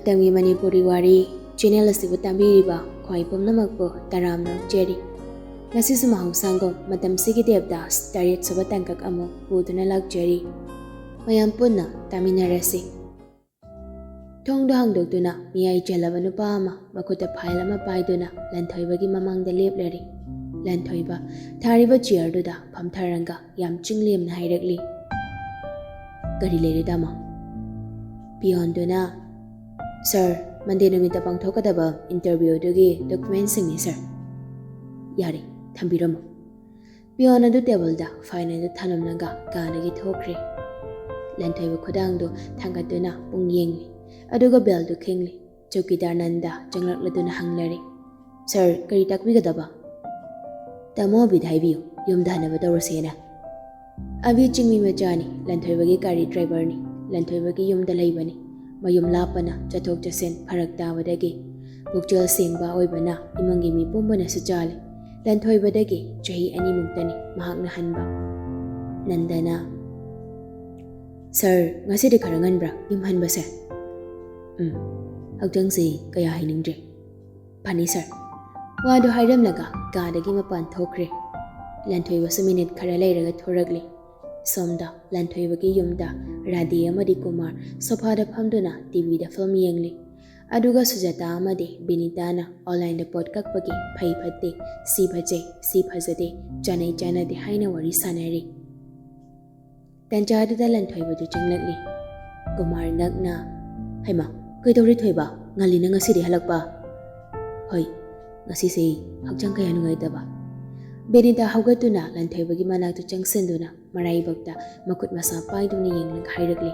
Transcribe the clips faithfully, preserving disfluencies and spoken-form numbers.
ꯃꯇꯝꯒꯤ ꯃꯅꯤꯄꯨꯔꯤ ꯋꯥꯔꯤ ꯆꯦꯅꯦꯜ ꯑꯁꯤꯕꯨ ꯇꯥꯕꯤꯔꯤꯕ ꯈ꯭ꯋꯥꯏ ꯄꯨꯝꯅꯃꯛꯄꯨ ꯇꯔꯥꯝꯅ ꯑꯣꯛꯆꯔꯤ꯫ ꯉꯁꯤꯁꯨ ꯃꯍꯧꯁꯥꯒꯨꯝ ꯃꯇꯝꯁꯤꯒꯤ ꯗꯦꯕꯗꯥꯁ ꯇꯔꯦꯠ ꯁꯨꯕ ꯇꯥꯡꯀꯛ ꯑꯃꯨꯛ ꯄꯨꯗꯨꯅ ꯂꯥꯛꯆꯔꯤ꯫ ꯃꯌꯥꯝ ꯄꯨꯟꯅ ꯇꯥꯃꯤꯟꯅꯔꯁꯤ꯫ ꯊꯣꯡꯗꯣ ꯍꯥꯡꯗꯣꯛꯇꯨꯅ ꯃꯤꯌꯥꯏ ꯆꯜꯂꯕ ꯅꯨꯄꯥ ꯑꯃ ꯃꯈꯨꯠꯇ ꯐꯥꯏꯜ ꯑꯃ ꯄꯥꯏꯗꯨꯅ ꯂꯟꯊꯣꯏꯕꯒꯤ ꯃꯃꯥꯡꯗ ꯂꯦꯞꯂꯔꯤ꯫ ꯂꯟꯊꯣꯏꯕ ꯊꯥꯔꯤꯕ ꯆꯤꯌꯔꯗꯨꯗ ꯐꯝꯊꯔꯒ ꯌꯥꯝ ꯆꯤꯡꯂꯦꯝꯅ ꯍꯥꯏꯔꯛꯂꯤ, "ꯀꯔꯤ ꯂꯩꯔꯦ ꯇꯥꯃꯣ?" ꯄꯤꯌꯣꯟꯗꯨꯅ, "ꯁꯥꯔ, ꯃꯟꯗꯦ ꯅꯨꯃꯤꯠꯇ ꯄꯥꯡꯊꯣꯛꯀꯗꯕ ꯏꯟꯇꯔꯚ꯭ꯌꯨꯗꯨꯒꯤ ꯗꯣꯀꯨꯃꯦꯟꯁꯤꯡꯅꯤ ꯁꯥꯔ꯫" "ꯌꯥꯔꯦ, ꯊꯝꯕꯤꯔꯝꯃꯣ꯫" ꯄꯤꯌꯣꯟ ꯑꯗꯨ ꯇꯦꯕꯜꯗ ꯐꯥꯏꯜ ꯑꯗꯨ ꯊꯝꯂꯝꯂꯒ ꯀꯥꯗꯒꯤ ꯊꯣꯛꯈ꯭ꯔꯦ꯫ ꯂꯟꯊꯣꯏꯕ ꯈꯨꯗꯥꯡꯗꯨ ꯊꯥꯡꯒꯠꯇꯨꯅ ꯄꯨꯡ ꯌꯦꯡꯂꯤ, ꯑꯗꯨꯒ ꯕꯦꯜꯗꯨ ꯈꯤꯡꯂꯤ꯫ ꯆꯧꯀꯤꯗꯥꯔ ꯅꯟꯗ ꯆꯪꯂꯛꯂꯗꯨꯅ ꯍꯪꯂꯔꯦ, "ꯁꯥꯔ, ꯀꯔꯤ ꯇꯥꯛꯄꯤꯒꯗꯕ?" "ꯇꯥꯃꯣ ꯑꯕꯤꯗ ꯍꯥꯏꯕꯤꯌꯨ, ꯌꯨꯝꯗ ꯍꯟꯅꯕ ꯇꯧꯔꯁꯦꯅ꯫" ꯑꯕꯤ ꯆꯤꯡꯃꯤ ꯃꯆꯥꯅꯤ, ꯂꯟꯊꯣꯏꯕꯒꯤ ꯒꯥꯔꯤ ꯗ꯭ꯔꯥꯏꯚꯔꯅꯤ, ꯂꯟꯊꯣꯏꯕꯒꯤ ꯌꯨꯝꯗ ꯂꯩꯕꯅꯤ꯫ ꯃꯌꯨꯝ ꯂꯥꯞꯄꯅ ꯆꯠꯊꯣꯛ ꯆꯠꯁꯤꯟ ꯐꯔꯛ ꯇꯥꯕꯗꯒꯤ ꯄꯨꯛꯆꯦꯜ ꯁꯦꯡꯕ ꯑꯣꯏꯕꯅ ꯏꯃꯨꯡꯒꯤ ꯃꯤ ꯄꯨꯝꯕꯅꯁꯨ ꯆꯥꯜꯂꯤ꯫ ꯂꯟꯊꯣꯏꯕꯗꯒꯤ ꯆꯍꯤ ꯑꯅꯤꯃꯨꯛꯇꯅꯤ ꯃꯍꯥꯛꯅ ꯍꯟꯕ꯫ ꯅꯟꯗꯅ, "ꯁꯥꯔ, ꯉꯁꯤꯗꯤ ꯈꯔ ꯉꯟꯕ꯭ꯔꯥ ꯌꯨꯝ ꯍꯟꯕꯁꯦ?" "ꯎꯝ, ꯍꯛꯆꯥꯡꯁꯤ ꯀꯌꯥ ꯍꯩꯅꯤꯡꯗ꯭ꯔꯦ꯫" "ꯐꯅꯤ ꯁꯥꯔ꯫" ꯋꯥꯗꯨ ꯍꯥꯏꯔꯝꯂꯒ ꯀꯥꯗꯒꯤ ꯃꯄꯥꯟ ꯊꯣꯛꯈ꯭ꯔꯦ꯫ ꯂꯟꯊꯣꯏꯕꯁꯨ ꯃꯤꯅꯤꯠ ꯈꯔ ꯂꯩꯔꯒ ꯊꯣꯔꯛꯂꯤ꯫ ꯁꯣꯝꯗ ꯂꯟꯊꯣꯏꯕꯒꯤ ꯌꯨꯝꯗ ꯔꯥꯙꯦ ꯑꯃꯗꯤ ꯀꯨꯃꯥꯔ ꯁꯣꯐꯥꯗ ꯐꯝꯗꯨꯅ ꯇꯤꯚꯤꯗ ꯐꯤꯂꯝ ꯌꯦꯡꯂꯤ꯫ ꯑꯗꯨꯒ ꯁꯨꯖꯥꯇꯥ ꯑꯃꯗꯤ ꯕꯤꯅꯤꯇꯥꯅ ꯑꯣꯟꯂꯥꯏꯟꯗ ꯄꯣꯠ ꯀꯛꯄꯒꯤ ꯐꯩ ꯐꯠꯇꯦ, ꯁꯤ ꯐꯖꯩ, ꯁꯤ ꯐꯖꯗꯦ, ꯆꯥꯅꯩ ꯆꯥꯅꯗꯦ ꯍꯥꯏꯅ ꯋꯥꯔꯤ ꯁꯥꯟꯅꯔꯤ꯫ ꯇꯟꯖꯥꯗꯨꯗ ꯂꯟꯊꯣꯏꯕꯗꯨ ꯆꯪꯂꯛꯂꯤ꯫ ꯀꯨꯃꯥꯔ ꯉꯛꯅ, "ꯍꯩꯃꯥ, ꯀꯩꯗꯧꯔꯦ ꯊꯣꯏꯕ? ꯉꯜꯂꯤꯅ ꯉꯁꯤꯗꯤ ꯍꯜꯂꯛꯄ?" "ꯍꯣꯏ, ꯉꯁꯤꯁꯦ ꯍꯛꯆꯥꯡ ꯀꯌꯥ ꯅꯨꯡꯉꯥꯏꯇꯕ꯫" ꯕꯤꯅꯤꯇꯥ ꯍꯧꯒꯠꯇꯨꯅ ꯂꯟꯊꯣꯏꯕꯒꯤ ꯃꯅꯥꯛꯇ ꯆꯪꯁꯤꯟꯗꯨꯅ ꯃꯔꯥꯏꯕꯛꯇ ꯃꯈꯨꯠ ꯃꯁꯥ ꯄꯥꯏꯗꯨꯅ ꯌꯦꯡꯂꯒ ꯍꯥꯏꯔꯛꯂꯤ,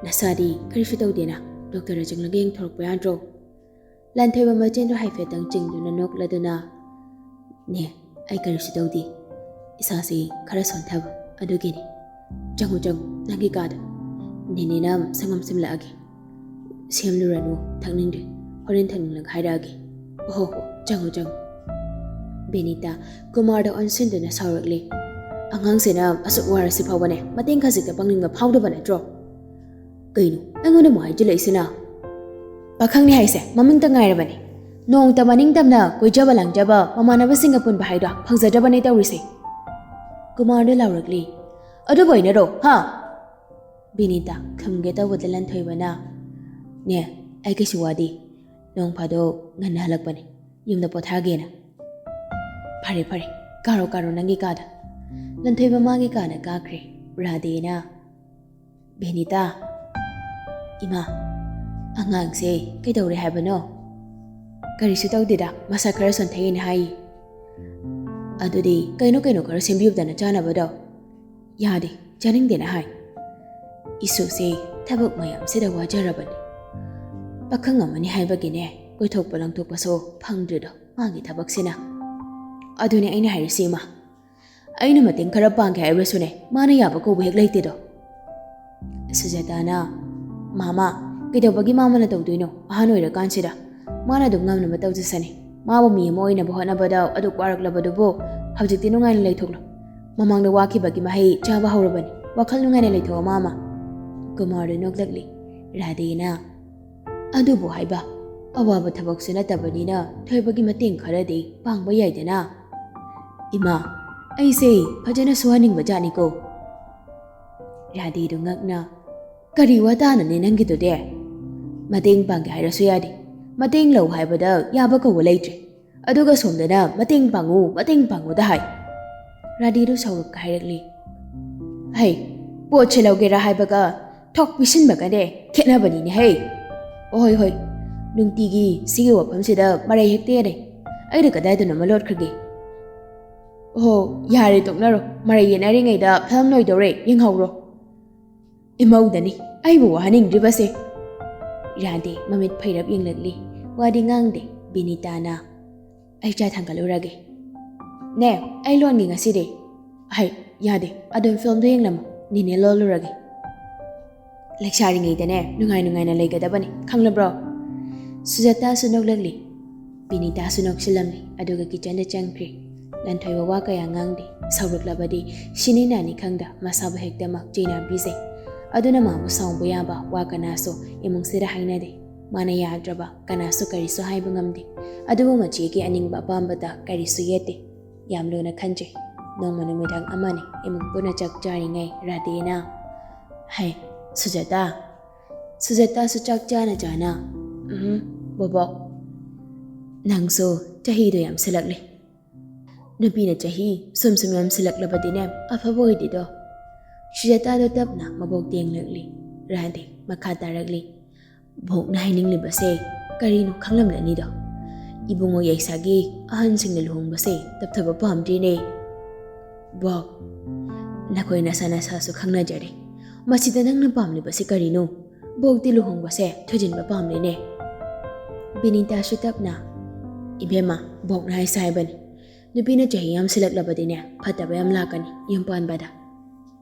"ꯅꯁꯥꯗꯤ ꯀꯔꯤꯁꯨ ꯇꯧꯗꯦꯅ? ꯗꯣꯛꯇꯔꯗ ꯆꯪꯂꯒ ꯌꯦꯡꯊꯣꯔꯛꯄ ꯌꯥꯗ꯭ꯔꯣ?" ꯂꯟꯊꯣꯏꯕ ꯃꯆꯤꯟꯗꯨ ꯍꯥꯏꯐꯦꯠꯇꯪ ꯆꯤꯡꯗꯨꯅ ꯅꯣꯛꯂꯗꯨꯅ, "ꯅꯦ, ꯑꯩ ꯀꯔꯤꯁꯨ ꯇꯧꯗꯦ꯫ ꯏꯁꯥꯁꯤ ꯈꯔ ꯁꯣꯟꯊꯕ ꯑꯗꯨꯒꯤꯅꯤ꯫ ꯆꯪꯉꯨ, ꯆꯪꯉꯨ, ꯅꯪꯒꯤ ꯀꯥꯗ꯫ ꯅꯦꯅꯦꯅ ꯁꯪꯒꯣꯝ ꯁꯦꯝꯂꯛꯑꯒꯦ꯫" "ꯁꯦꯝꯂꯨꯔꯅꯨ, ꯊꯛꯅꯤꯡꯗ꯭ꯔꯦ꯫ ꯍꯣꯔꯦꯟ ꯊꯛꯅꯤꯡꯂꯒ ꯍꯥꯏꯔꯛꯑꯒꯦ꯫" "ꯑꯣꯍꯣ ꯍꯣ, ꯆꯪꯉꯨ, ꯆꯪꯉꯨ꯫" ꯕꯦꯅꯤꯇꯥ ꯀꯨꯃꯥꯔꯗ ꯑꯣꯟꯁꯤꯟꯗꯨꯅ ꯁꯥꯎꯔꯛꯂꯤ, "ꯑꯉꯥꯡꯁꯤꯅ ꯑꯁꯨꯛ ꯋꯥꯔꯁꯤ ꯐꯥꯎꯕꯅꯦ ꯃꯇꯦꯡ ꯈꯖꯤꯛꯇ ꯄꯥꯡꯅꯤꯡꯕ ꯐꯥꯎꯗꯕ ꯅꯠꯇ꯭ꯔꯣ?" "ꯀꯩꯅꯣ ꯑꯩꯉꯣꯟꯗ ꯑꯃꯨꯛ ꯍꯥꯏꯖꯤꯜꯂꯛꯏꯁꯤꯅ?" ꯄꯥꯈꯪꯅꯤ ꯍꯥꯏꯁꯦ ꯃꯃꯤꯡꯇ ꯉꯥꯏꯔꯕꯅꯤ꯫ ꯅꯣꯡꯃꯇ ꯃꯅꯤꯡ ꯇꯝꯅ ꯀꯣꯏꯖꯕ ꯂꯥꯡꯖꯕ, ꯃꯃꯥꯟꯅꯕꯁꯤꯡꯒ ꯄꯨꯟꯕ ꯍꯥꯏꯗꯣ ꯐꯪꯖꯗ꯭ꯔꯕꯅꯦ ꯇꯧꯔꯤꯁꯦ꯫ ꯀꯨꯃꯥꯔꯗꯨ ꯂꯥꯎꯔꯛꯂꯤ꯫ "ꯑꯗꯨꯕꯨ ꯑꯩꯅꯔꯣ, ꯍꯥ?" ꯕꯤꯅꯤꯇꯥ ꯈꯨꯝꯒꯦ ꯇꯧꯕꯗ ꯂꯟꯊꯣꯏꯕꯅ, "ꯅꯦ, ꯑꯩ ꯀꯩꯁꯨ ꯋꯥꯗꯦ꯫ ꯅꯣꯡ ꯐꯥꯗꯣꯛ ꯉꯟꯅ ꯍꯜꯂꯛꯄꯅꯦ, ꯌꯨꯝꯗ ꯄꯣꯊꯥꯒꯦꯅ꯫" "ꯐꯔꯦ, ꯐꯔꯦ, ꯀꯥꯔꯣ, ꯀꯥꯔꯣ ꯅꯪꯒꯤ ꯀꯥꯗ꯫" ꯂꯟꯊꯣꯏꯕ ꯃꯥꯒꯤ ꯀꯥꯗ ꯀꯥꯈ꯭ꯔꯦ꯫ ꯔꯥꯙꯦꯅ, "ꯕꯤꯅꯤꯇꯥ꯫" "ꯏꯃꯥ, ꯑꯉꯥꯡꯁꯦ ꯀꯩꯗꯧꯔꯦ ꯍꯥꯏꯕꯅꯣ?" "ꯀꯔꯤꯁꯨ ꯇꯧꯗꯦꯗ, ꯃꯁꯥ ꯈꯔ ꯁꯣꯟꯊꯩꯅ ꯍꯥꯏꯌꯦ꯫" "ꯑꯗꯨꯗꯤ ꯀꯩꯅꯣ ꯀꯩꯅꯣ ꯈꯔ ꯁꯦꯝꯕꯤꯌꯨꯗꯅ ꯆꯥꯅꯕꯗꯣ꯫" "ꯌꯥꯗꯦ, ꯆꯥꯅꯤꯡꯗꯦꯅ ꯍꯥꯏ꯫" "ꯏꯁꯨꯁꯦ ꯊꯕꯛ ꯃꯌꯥꯝꯁꯤꯗ ꯋꯥꯖꯔꯕꯅꯤ꯫ ꯄꯥꯈꯪ ꯑꯃꯅꯤ ꯍꯥꯏꯕꯒꯤꯅꯦ, ꯀꯣꯏꯊꯣꯛꯄ ꯂꯪꯊꯣꯛꯄꯁꯨ ꯐꯪꯗ꯭ꯔꯤꯗꯣ ꯃꯥꯒꯤ ꯊꯕꯛꯁꯤꯅ꯫ ꯑꯗꯨꯅꯦ ꯑꯩꯅ ꯍꯥꯏꯔꯤꯁꯤ ꯏꯃꯥ꯫ ꯑꯩꯅ ꯃꯇꯦꯡ ꯈꯔ ꯄꯥꯡꯒꯦ ꯍꯥꯏꯔꯁꯨꯅꯦ, ꯃꯥꯅ ꯌꯥꯕ ꯀꯧꯕ ꯍꯦꯛ ꯂꯩꯇꯦꯗꯣ꯫" ꯁꯨꯖꯥꯇꯥꯅ, "ꯃꯥꯃꯥ, ꯀꯩꯗꯧꯕꯒꯤ ꯃꯥꯃꯅ ꯇꯧꯗꯣꯏꯅꯣ? ꯑꯍꯟ ꯑꯣꯏꯔꯀꯥꯟꯁꯤꯗ ꯃꯥꯅ ꯑꯗꯨꯝ ꯉꯝꯅꯕ ꯇꯧꯖꯁꯅꯤ꯫ ꯃꯥꯕꯨ ꯃꯤ ꯑꯃ ꯑꯣꯏꯅꯕ ꯍꯣꯠꯅꯕꯗ ꯑꯗꯨꯛ ꯋꯥꯔꯛꯂꯕꯗꯨꯕꯨ ꯍꯧꯖꯤꯛꯇꯤ ꯅꯨꯡꯉꯥꯏꯅ ꯂꯩꯊꯣꯛꯂꯣ꯫ ꯃꯃꯥꯡꯗ ꯋꯥꯈꯤꯕꯒꯤ ꯃꯍꯩ ꯆꯥꯕ ꯍꯧꯔꯕꯅꯤ꯫ ꯋꯥꯈꯜ ꯅꯨꯡꯉꯥꯏꯅ ꯂꯩꯊꯣꯛꯑꯣ ꯃꯥꯃ꯫" ꯀꯨꯃꯥꯔꯗꯨ ꯅꯣꯛꯂꯛꯂꯤ꯫ ꯔꯥꯙꯦꯅ, "ꯑꯗꯨꯕꯨ ꯍꯥꯏꯕ, ꯑꯋꯥꯕ ꯊꯕꯛꯁꯨ ꯅꯠꯇꯕꯅꯤꯅ ꯊꯣꯏꯕꯒꯤ ꯃꯇꯦꯡ ꯈꯔꯗꯤ ꯄꯥꯡꯕ ꯌꯥꯏꯗꯅ꯫" "ꯏꯃꯥ, ꯑꯩꯁꯦ ꯐꯖꯅ ꯁꯨꯍꯟꯅꯤꯡꯕ ꯖꯥꯠꯅꯤꯀꯣ꯫" ꯔꯥꯙꯦꯗꯨ ꯉꯛꯅ, "ꯀꯔꯤ ꯋꯥꯇꯥꯅꯣꯅꯦ ꯅꯪꯒꯤꯗꯨꯗꯤ? ꯃꯇꯦꯡ ꯄꯥꯡꯒꯦ ꯍꯥꯏꯔꯁꯨ ꯌꯥꯗꯦ, ꯃꯇꯦꯡ ꯂꯧ ꯍꯥꯏꯕꯗ ꯌꯥꯕ ꯀꯧꯕ ꯂꯩꯇ꯭ꯔꯦ, ꯑꯗꯨꯒ ꯁꯣꯝꯗꯅ ꯃꯇꯦꯡ ꯄꯥꯡꯉꯨ, ꯃꯇꯦꯡ ꯄꯥꯡꯉꯨꯗ ꯍꯥꯏ꯫" ꯔꯥꯙꯦꯗꯨ ꯁꯥꯎꯔꯛꯀ ꯍꯥꯏꯔꯛꯂꯤ꯫ "ꯍꯩ, ꯄꯣꯠꯁꯦ ꯂꯧꯒꯦꯔꯥ ꯍꯥꯏꯕꯒ ꯊꯣꯛ ꯄꯤꯁꯤꯟꯕꯒꯅꯦ ꯈꯦꯠꯅꯕꯅꯤꯅꯦ ꯍꯩ꯫ ꯑꯣꯍꯣꯏ ꯍꯣꯏ, ꯅꯨꯡꯇꯤꯒꯤ ꯁꯤꯒꯤ ꯋꯥꯐꯝꯁꯤꯗ ꯃꯔꯩ ꯍꯦꯛꯇ ꯌꯦꯠꯅꯩ꯫ ꯑꯩꯅ ꯀꯗꯥꯏꯗꯅꯣꯃ ꯂꯣꯠꯈ꯭ꯔꯒꯦ꯫ ꯑꯣꯍꯣ, ꯌꯥꯔꯦ ꯇꯣꯛꯅꯔꯣ, ꯃꯔꯩ ꯌꯦꯠꯅꯔꯤꯉꯩꯗ ꯐꯤꯂꯝ ꯂꯣꯏꯗꯧꯔꯦ, ꯌꯦꯡꯍꯧꯔꯣ꯫" "ꯏꯃꯧꯗꯅꯤ ꯑꯩꯕꯨ ꯋꯥꯍꯟꯅꯤꯡꯗ꯭ꯔꯤꯕꯁꯦ꯫" ꯔꯥꯙꯦ ꯃꯃꯤꯠ ꯐꯩꯔꯞ ꯌꯦꯡꯂꯛꯂꯤ꯫ ꯋꯥꯗꯤ ꯉꯥꯡꯗꯦ꯫ ꯕꯤꯅꯤꯇꯥꯅ, "ꯑꯩ ꯆꯥ ꯊꯥꯡꯒꯠꯂꯨꯔꯒꯦ꯫" "ꯅꯦ, ꯑꯩ ꯂꯣꯟꯒꯦ ꯉꯁꯤꯗꯤ꯫" "ꯍꯩ, ꯌꯥꯗꯦ, ꯑꯗꯨꯝ ꯐꯤꯂꯝꯗꯣ ꯌꯦꯡꯂꯝꯃꯣ, ꯅꯦꯅꯦ ꯂꯣꯜꯂꯨꯔꯒꯦ꯫" "ꯂꯩꯁꯥꯔꯤꯉꯩꯗꯅꯦ ꯅꯨꯡꯉꯥꯏ ꯅꯨꯡꯉꯥꯏꯅ ꯂꯩꯒꯗꯕꯅꯤ, ꯈꯪꯂꯕ꯭ꯔꯣ?" ꯁꯨꯖꯥꯇꯥꯁꯨ ꯅꯣꯛꯂꯛꯂꯤ꯫ ꯕꯤꯅꯤꯇꯥꯁꯨ ꯅꯣꯛꯁꯤꯜꯂꯝꯃꯤ, ꯑꯗꯨꯒ ꯀꯤꯆꯟꯗ ꯆꯪꯈ꯭ꯔꯦ꯫ ꯂꯟꯊꯣꯏꯕ ꯋꯥ ꯀꯌꯥ ꯉꯥꯡꯗꯦ꯫ ꯁꯥꯎꯔꯛꯂꯕꯗꯤ ꯁꯤꯅꯤ ꯅꯥꯅꯤ ꯈꯪꯗ ꯃꯁꯥꯕꯨ ꯍꯦꯛꯇꯃꯛ ꯆꯩꯅꯕꯤꯖꯩ꯫ ꯑꯗꯨꯅ ꯃꯥꯕꯨ ꯁꯥꯎꯕ ꯌꯥꯕ ꯋꯥ ꯀꯅꯥꯁꯨ ꯏꯃꯨꯡꯁꯤꯗ ꯍꯥꯏꯅꯗꯦ꯫ ꯃꯥꯅ ꯌꯥꯗ꯭ꯔꯕ ꯀꯅꯥꯁꯨ ꯀꯔꯤꯁꯨ ꯍꯥꯏꯕ ꯉꯝꯗꯦ꯫ ꯑꯗꯨꯕꯨ ꯃꯆꯦꯒꯤ ꯑꯅꯤꯡꯕ ꯑꯄꯥꯝꯕꯗ ꯀꯔꯤꯁꯨ ꯌꯦꯠꯇꯦ꯫ ꯌꯥꯝ ꯂꯨꯅ ꯈꯟꯖꯩ꯫ ꯅꯣꯡꯃ ꯅꯨꯃꯤꯗꯥꯡ ꯑꯃꯅꯤ ꯏꯃꯨꯡ ꯄꯨꯟꯅ ꯆꯥꯛ ꯆꯥꯔꯤꯉꯩ ꯔꯥꯙꯦꯅ, "ꯍꯩ, ꯁꯨꯖꯥꯇꯥ!" ꯁꯨꯖꯥꯇꯥꯁꯨ ꯆꯥꯛ ꯆꯥꯅ ꯆꯥꯅ, "ꯎꯝ, ꯕꯣꯕꯣꯛ, ꯅꯪꯁꯨ ꯆꯍꯤꯗꯣ ꯌꯥꯝꯁꯤꯜꯂꯛꯂꯦ꯫ ꯅꯨꯄꯤꯅ ꯆꯍꯤ ꯁꯨꯝ ꯁꯨꯝ ꯌꯥꯝꯁꯤꯜꯂꯛꯂꯕꯗꯤꯅꯦ ꯑꯐꯕ ꯑꯣꯏꯗꯦꯗꯣ꯫" ꯁꯨꯖꯥꯇꯥꯗꯣ ꯇꯞꯅ ꯃꯕꯣꯛꯇ ꯌꯦꯡꯂꯛꯂꯤ꯫ ꯔꯥꯙꯦ ꯃꯈꯥ ꯇꯥꯔꯛꯂꯤ꯫ "ꯕꯣꯛꯅ ꯍꯥꯏꯅꯤꯡꯂꯤꯕꯁꯦ ꯀꯔꯤꯅꯣ ꯈꯪꯂꯝꯂꯅꯤꯗꯣ꯫ ꯏꯕꯨꯡꯉꯣ ꯌꯥꯏꯁꯥꯒꯤ ꯑꯍꯟꯁꯤꯡꯅ ꯂꯨꯍꯣꯡꯕꯁꯦ ꯇꯞꯊꯕ ꯄꯥꯝꯗ꯭ꯔꯤꯅꯦ꯫ ꯕꯣꯛ, ꯅꯈꯣꯏ ꯅꯁꯥ ꯅꯁꯥꯁꯨ ꯈꯪꯅꯖꯔꯦ꯫ ꯃꯁꯤꯗ ꯅꯪꯅ ꯄꯥꯝꯂꯤꯕꯁꯤ ꯀꯔꯤꯅꯣ? ꯕꯣꯛꯇꯤ ꯂꯨꯍꯣꯡꯕꯁꯦ ꯊꯨꯖꯤꯟꯕ ꯄꯥꯝꯂꯤꯅꯦ꯫" ꯕꯤꯅꯤꯇꯥꯁꯨ ꯇꯞꯅ, "ꯏꯕꯦꯝꯃ, ꯕꯣꯛꯅ ꯍꯥꯏꯁꯦ ꯍꯥꯏꯕꯅꯤ, ꯅꯨꯄꯤꯅ ꯆꯍꯤ ꯌꯥꯝꯁꯤꯜꯂꯛꯂꯕꯗꯤꯅꯦ ꯐꯠꯇꯕ ꯌꯥꯝ ꯂꯥꯛꯀꯅꯤ ꯌꯨꯝ ꯄꯥꯟꯕꯗ꯫"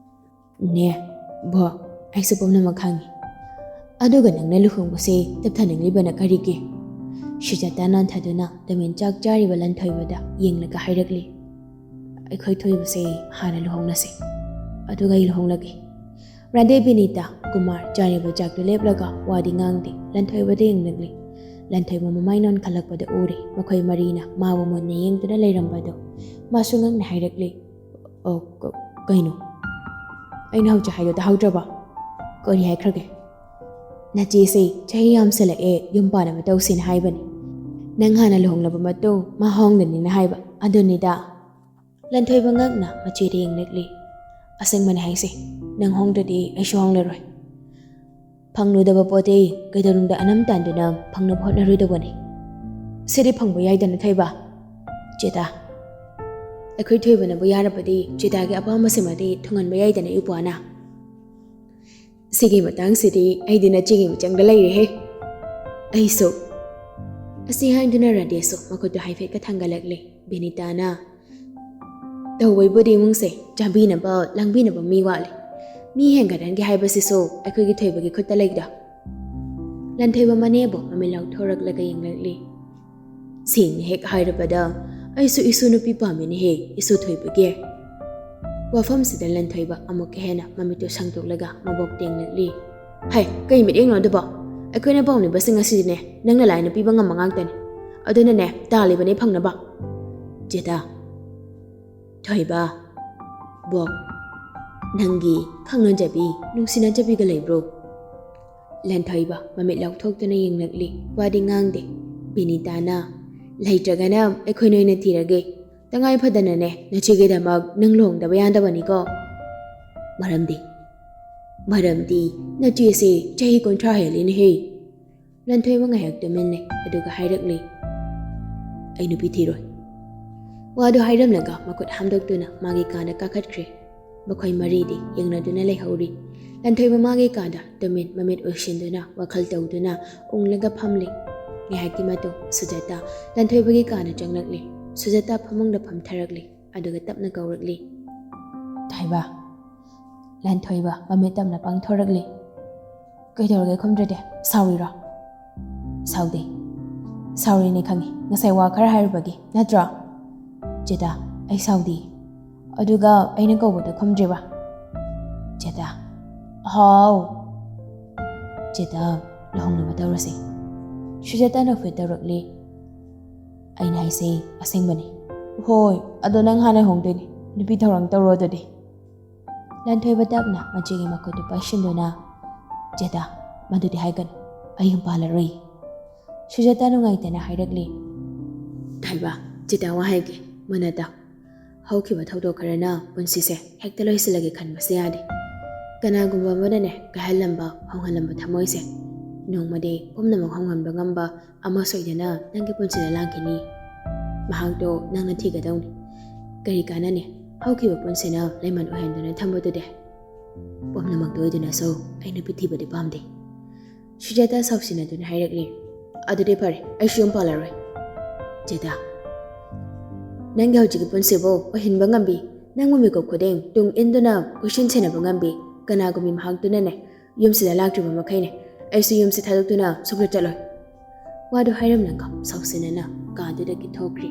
"ꯅꯦ, ꯕꯣꯛ, ꯑꯩꯁꯨ ꯄꯨꯝꯅꯃꯛ ꯈꯪꯉꯤ꯫ ꯑꯗꯨꯒ ꯅꯪꯅ ꯂꯨꯍꯣꯡꯕꯁꯦ ꯇꯞꯊꯅꯤꯡꯂꯤꯕꯅ ꯀꯔꯤꯒꯤ?" ꯁꯨꯖꯥꯇꯥ ꯅꯥꯟꯊꯗꯨꯅ ꯇꯨꯃꯤꯟ ꯆꯥꯛ ꯆꯥꯔꯤꯕ ꯂꯟꯊꯣꯏꯕꯗ ꯌꯦꯡꯂꯒ ꯍꯥꯏꯔꯛꯂꯤ꯫ "ꯑꯩꯈꯣꯏ ꯊꯣꯏꯕꯁꯦ ꯍꯥꯟꯅ ꯂꯨꯍꯣꯡꯅꯁꯤ, ꯑꯗꯨꯒ ꯑꯩ ꯂꯨꯍꯣꯡꯂꯒꯦ꯫" ꯔꯥꯙꯦ, ꯕꯤꯅꯤꯇꯥ, ꯀꯨꯃꯥꯔ ꯆꯥꯔꯤꯕ ꯆꯥꯛꯇꯨ ꯂꯦꯞꯂꯒ ꯋꯥꯗꯤ ꯉꯥꯡꯗꯦ꯫ ꯂꯟꯊꯣꯏꯕꯗ ꯌꯦꯡꯂꯛꯂꯤ꯫ ꯂꯟꯊꯣꯏꯕ ꯃꯃꯥꯏ ꯅꯣꯟꯈꯠꯂꯛꯄꯗ ꯎꯔꯦ꯫ ꯃꯈꯣꯏ ꯃꯔꯤꯅ ꯃꯥꯕꯨ ꯃꯨꯟꯅ ꯌꯦꯡꯗꯨꯅ ꯂꯩꯔꯝꯕꯗꯣ꯫ ꯃꯥꯁꯨ ꯉꯛꯅ ꯍꯥꯏꯔꯛꯂꯤ, "ꯑꯣ, ꯀ-, ꯀꯩꯅꯣ? ꯑꯩꯅ ꯍꯧꯖꯤꯛ ꯍꯥꯏꯗꯣ ꯇꯥꯍꯧꯗ꯭ꯔꯕ? ꯀꯔꯤ ꯍꯥꯏꯈ꯭ꯔꯒꯦ?" "ꯅꯆꯦꯁꯦ ꯆꯍꯤ ꯌꯥꯝꯁꯜꯂꯛꯑꯦ, ꯌꯨꯝ ꯄꯥꯟꯅꯕ ꯇꯧꯁꯦꯅ ꯍꯥꯏꯕꯅꯤ꯫ ꯅꯪ ꯍꯥꯟꯅ ꯂꯨꯍꯣꯡꯂꯕ ꯃꯇꯨꯡ ꯃꯥ ꯍꯣꯡꯒꯅꯤꯅ ꯍꯥꯏꯕ ꯑꯗꯨꯅꯤꯗ꯫" ꯂꯟꯊꯣꯏꯕ ꯉꯛꯅ ꯃꯆꯦꯗ ꯌꯦꯡꯂꯛꯂꯤ꯫ "ꯑꯁꯦꯡꯕꯅꯦ ꯍꯥꯏꯁꯦ, ꯅꯪ ꯍꯣꯡꯗ꯭ꯔꯗꯤ ꯑꯩꯁꯨ ꯍꯣꯡꯂꯔꯣꯏ꯫ ꯐꯪꯂꯨꯗꯕ ꯄꯣꯠꯇꯤ ꯀꯩꯗꯧꯅꯨꯡꯗ ꯑꯅꯝ ꯇꯥꯟꯗꯨꯅ ꯐꯪꯅꯕ ꯍꯣꯠꯅꯔꯣꯏꯗꯧꯕꯅꯤ꯫ ꯁꯤꯗꯤ ꯐꯪꯕ ꯌꯥꯏꯗꯅ ꯊꯣꯏꯕ꯫ ꯆꯦꯇꯥ, ꯑꯩꯈꯣꯏ ꯊꯣꯏꯕꯅꯕꯨ ꯌꯥꯔꯕꯗꯤ ꯆꯦꯇꯥꯒꯤ ꯑꯄꯥꯝꯕꯁꯤꯃꯗꯤ ꯊꯨꯡꯍꯟꯕ ꯌꯥꯏꯗꯅ ꯏꯄ꯭ꯋꯥꯅ꯫ ꯁꯤꯒꯤ ꯃꯇꯥꯡꯁꯤꯗꯤ ꯑꯩꯗꯤ ꯅꯆꯦꯒꯤ ꯃꯤꯆꯪꯗ ꯂꯩꯔꯦꯍꯦ꯫ ꯑꯩꯁꯨ꯫" ꯑꯁꯤ ꯍꯥꯏꯗꯨꯅ ꯔꯥꯙꯦꯁꯨ ꯃꯈꯨꯠꯇꯨ ꯍꯥꯏꯐꯦꯠꯀ ꯊꯥꯡꯒꯠꯂꯛꯂꯦ꯫ ꯕꯤꯅꯤꯇꯥꯅ, "ꯇꯧꯕꯩꯕꯨꯗꯤ ꯏꯃꯨꯡꯁꯦ ꯆꯥꯕꯤꯅꯕ ꯂꯥꯡꯕꯤꯅꯕ ꯃꯤ ꯋꯥꯠꯂꯦ꯫ ꯃꯤ ꯍꯦꯟꯒꯠꯍꯟꯒꯦ ꯍꯥꯏꯕꯁꯤꯁꯨ ꯑꯩꯈꯣꯏꯒꯤ ꯊꯣꯏꯕꯒꯤ ꯈꯨꯠꯇ ꯂꯩꯗ꯫" ꯂꯟꯊꯣꯏꯕ ꯃꯅꯦꯕꯨ ꯃꯃꯤꯠ ꯂꯥꯎꯊꯣꯔꯛꯂꯒ ꯌꯦꯡꯂꯛꯂꯤ꯫ "ꯁꯦꯡꯅ ꯍꯦꯛ ꯍꯥꯏꯔꯕꯗ ꯑꯩꯁꯨ ꯏꯁꯨ ꯅꯨꯄꯤ ꯄꯥꯝꯃꯤꯅꯦꯍꯦ, ꯏꯁꯨ ꯊꯣꯏꯕꯒꯤ꯫" ꯋꯥꯐꯝꯁꯤꯗ ꯂꯟꯊꯣꯏꯕ ꯑꯃꯨꯛꯀ ꯍꯦꯟꯅ ꯃꯃꯤꯠꯇꯨ ꯁꯥꯡꯗꯣꯛꯂꯒ ꯃꯕꯣꯛ ꯇꯦꯡꯂꯛꯂꯤ꯫ "ꯍꯩ, ꯀꯩ ꯃꯤꯠꯌꯦꯡꯅꯣ ꯑꯗꯨꯕꯣ? ꯑꯩꯈꯣꯏꯅ ꯄꯥꯝꯂꯤꯕꯁꯤꯡ ꯑꯁꯤꯗꯤꯅꯦ ꯅꯪꯅ ꯂꯥꯏꯅ ꯄꯤꯕ ꯉꯝꯕ ꯉꯥꯛꯇꯅꯤ꯫ ꯑꯗꯨꯅꯅꯦ ꯇꯥꯜꯂꯤꯕꯅꯦ ꯐꯪꯅꯕ꯫ ꯆꯦꯇꯥ꯫ ꯊꯣꯏꯕ꯫ ꯕꯣꯛ꯫ ꯅꯪꯒꯤ ꯈꯪꯅꯖꯕꯤ, ꯅꯨꯡꯁꯤꯅꯖꯕꯤꯒ ꯂꯩꯕ꯭ꯔꯣ? ꯂꯟꯊꯣꯏꯕ ꯃꯃꯤꯠ ꯂꯥꯎꯊꯣꯛꯇꯨꯅ ꯌꯦꯡꯂꯛꯂꯤ꯫ ꯋꯥꯗꯤ ꯉꯥꯡꯗꯦ꯫ ꯕꯤꯅꯤꯇꯥꯅ, "ꯂꯩꯇ꯭ꯔꯒꯅ ꯑꯩꯈꯣꯏ ꯅꯣꯏꯅ ꯊꯤꯔꯒꯦ꯫ ꯇꯉꯥꯏ ꯐꯗꯅꯅꯦ ꯅꯆꯦꯒꯤꯗꯃꯛ ꯅꯪ ꯂꯨꯍꯣꯡꯗꯕ ꯌꯥꯗꯕꯅꯤꯀꯣ꯫" "ꯃꯔꯝꯗꯤ?" "ꯃꯔꯝꯗꯤ ꯅꯆꯦꯁꯦ ꯆꯍꯤ ꯀꯨꯟꯊ꯭ꯔꯥ ꯍꯦꯜꯂꯤꯅꯦꯍꯦ꯫" ꯂꯟꯊꯣꯏꯕ ꯉꯥꯏꯍꯥꯛ ꯇꯨꯃꯤꯟ ꯂꯩ, ꯑꯗꯨꯒ ꯍꯥꯏꯔꯛꯂꯤ, "ꯑꯩ ꯅꯨꯄꯤ ꯊꯤꯔꯣꯏ꯫" ꯋꯥꯗꯨ ꯍꯥꯏꯔꯝꯂꯒ ꯃꯈꯨꯠ ꯍꯥꯝꯗꯣꯛꯇꯨꯅ ꯃꯥꯒꯤ ꯀꯥꯗ ꯀꯥꯈꯠꯈ꯭ꯔꯦ꯫ ꯃꯈꯣꯏ ꯃꯔꯤꯗꯤ ꯌꯦꯡꯅꯗꯨꯅ ꯂꯩꯍꯧꯔꯤ꯫ ꯂꯟꯊꯣꯏꯕ ꯃꯥꯒꯤ ꯀꯥꯗ ꯇꯨꯃꯤꯟ ꯃꯃꯤꯠ ꯎꯏꯁꯤꯟꯗꯨꯅ ꯋꯥꯈꯜ ꯇꯧꯗꯨꯅ ꯎꯪꯂꯒ ꯐꯝꯂꯤ꯫ ꯉꯥꯏꯍꯥꯛꯀꯤ ꯃꯇꯨꯡ ꯁꯨꯖꯥꯇꯥ ꯂꯟꯊꯣꯏꯕꯒꯤ ꯀꯥꯗ ꯆꯪꯂꯛꯂꯤ꯫ ꯁꯨꯖꯥꯇꯥ ꯐꯃꯨꯡꯗ ꯐꯝꯊꯔꯛꯂꯤ꯫ ꯑꯗꯨꯒ ꯇꯞꯅ ꯀꯧꯔꯛꯂꯤ, "ꯊꯣꯏꯕ꯫" ꯂꯟꯊꯣꯏꯕ ꯃꯃꯤꯠ ꯇꯞꯅ ꯄꯥꯡꯊꯣꯔꯛꯂꯤ꯫ "ꯀꯩꯗꯧꯔꯒꯦ ꯈꯨꯝꯗ꯭ꯔꯗꯤ? ꯁꯥꯎꯔꯤꯔꯣ?" "ꯁꯥꯎꯗꯦ꯫ ꯁꯥꯎꯔꯤꯅꯦ ꯈꯪꯉꯤ, ꯉꯁꯥꯏ ꯋꯥ ꯈꯔ ꯍꯥꯏꯔꯨꯕꯒꯤ ꯅꯠꯇ꯭ꯔꯣ?" "ꯆꯦꯇꯥ, ꯑꯩ ꯁꯥꯎꯗꯦ꯫ ꯑꯗꯨꯒ ꯑꯩꯅ ꯀꯧꯕꯗꯣ ꯈꯨꯝꯗ꯭ꯔꯤꯕ?" "ꯆꯦꯇꯥ꯫" "ꯍꯥꯎ꯫" "ꯆꯦꯇꯥ, ꯂꯨꯍꯣꯡꯅꯕ ꯇꯧꯔꯁꯦ꯫" ꯁꯨꯖꯥꯇꯥꯅ ꯐꯤꯠ ꯇꯧꯔꯛꯂꯤ꯫ "ꯑꯩꯅ ꯍꯥꯏꯁꯦ ꯑꯁꯦꯡꯕꯅꯤ꯫" "ꯍꯣꯏ, ꯑꯗꯣ ꯅꯪ ꯍꯥꯟꯅ ꯍꯣꯡꯗꯣꯏꯅꯤ꯫ ꯅꯨꯄꯤ ꯊꯧꯔꯥꯡ ꯇꯧꯔꯣ ꯑꯗꯨꯗꯤ꯫" ꯂꯟꯊꯣꯏꯕ ꯇꯞꯅ ꯃꯆꯦꯒꯤ ꯃꯈꯨꯠꯇꯨ ꯄꯥꯏꯁꯤꯟꯗꯨꯅ, "ꯆꯦꯇꯥ, ꯃꯗꯨꯗꯤ ꯍꯥꯏꯒꯅꯨ꯫ ꯑꯩ ꯌꯨꯝ ꯄꯥꯜꯂꯔꯣꯏ꯫" ꯁꯨꯖꯥꯇꯥ ꯅꯨꯡꯉꯥꯏꯇꯅ ꯍꯥꯏꯔꯛꯂꯤ꯫ "ꯊꯣꯏꯕ, ꯆꯦꯇꯥ ꯋꯥ ꯍꯥꯏꯒꯦ, ꯃꯨꯟꯅ ꯇꯥꯎ꯫ ꯍꯧꯈꯤꯕ ꯊꯧꯗꯣꯛ ꯈꯔꯅ ꯄꯨꯟꯁꯤꯁꯦ ꯍꯦꯛꯇ ꯂꯣꯏꯁꯤꯜꯂꯒꯦ ꯈꯟꯕꯁꯦ ꯌꯥꯗꯦ꯫ ꯀꯅꯥꯒꯨꯝꯕ ꯑꯃꯅꯅꯦ ꯀꯥꯏꯍꯜꯂꯝꯕ, ꯍꯣꯡꯍꯜꯂꯝꯕ ꯊꯃꯣꯏꯁꯦ ꯅꯣꯡꯃꯗꯤ ꯄꯨꯝꯅꯃꯛ ꯍꯣꯡꯍꯟꯕ ꯉꯝꯕ ꯑꯃ ꯁꯣꯏꯗꯅ ꯅꯪꯒꯤ ꯄꯨꯟꯁꯤꯗ ꯂꯥꯛꯈꯤꯅꯤ꯫ ꯃꯍꯥꯛꯇꯣ ꯅꯪꯅ ꯊꯤꯒꯗꯧꯅꯤ꯫ ꯀꯔꯤ ꯀꯥꯟꯅꯅꯤ ꯍꯧꯈꯤꯕ ꯄꯨꯟꯁꯤꯅ ꯂꯩꯃꯟ ꯑꯣꯏꯍꯟꯗꯨꯅ ꯊꯝꯕꯗꯨꯗꯤ? ꯄꯨꯝꯅꯃꯛꯇ ꯑꯣꯏꯗꯨꯅꯁꯨ ꯑꯩ ꯅꯨꯄꯤ ꯊꯤꯕꯗꯤ ꯄꯥꯝꯗꯦ꯫" ꯁꯨꯖꯥꯇꯥ ꯁꯥꯎꯁꯤꯟꯅꯗꯨꯅ ꯍꯥꯏꯔꯛꯂꯤ, "ꯑꯗꯨꯗꯤ ꯐꯔꯦ, ꯑꯩꯁꯨ ꯌꯨꯝ ꯄꯥꯜꯂꯔꯣꯏ꯫" "ꯆꯦꯇꯥ, ꯅꯪꯒꯤ ꯍꯧꯖꯤꯛꯀꯤ ꯄꯨꯟꯁꯤꯕꯨ ꯑꯣꯏꯍꯟꯕ ꯉꯝꯕꯤ, ꯅꯪꯕꯨ ꯃꯤꯀꯨꯞ ꯈꯨꯗꯤꯡ ꯇꯨꯡ ꯏꯟꯗꯨꯅ ꯀꯣꯏꯁꯦꯟ ꯁꯦꯟꯅꯕ ꯉꯝꯕꯤ ꯀꯅꯥꯒꯨꯝꯕꯤ ꯃꯍꯥꯛꯇꯨꯅꯅꯦ ꯌꯨꯝꯁꯤꯗ ꯂꯥꯛꯇ꯭ꯔꯤꯕ ꯃꯈꯩꯅꯦ꯫ ꯑꯩꯁꯨ ꯌꯨꯝꯁꯤ ꯊꯥꯗꯣꯛꯇꯨꯅ ꯁꯨꯛꯆꯠ ꯆꯠꯂꯣꯏ꯫" ꯋꯥꯗꯨ ꯍꯥꯏꯔꯝꯂꯒ ꯁꯥꯎꯁꯤꯟꯅꯅ ꯀꯥꯗꯨꯗꯒꯤ ꯊꯣꯛꯈ꯭ꯔꯤ꯫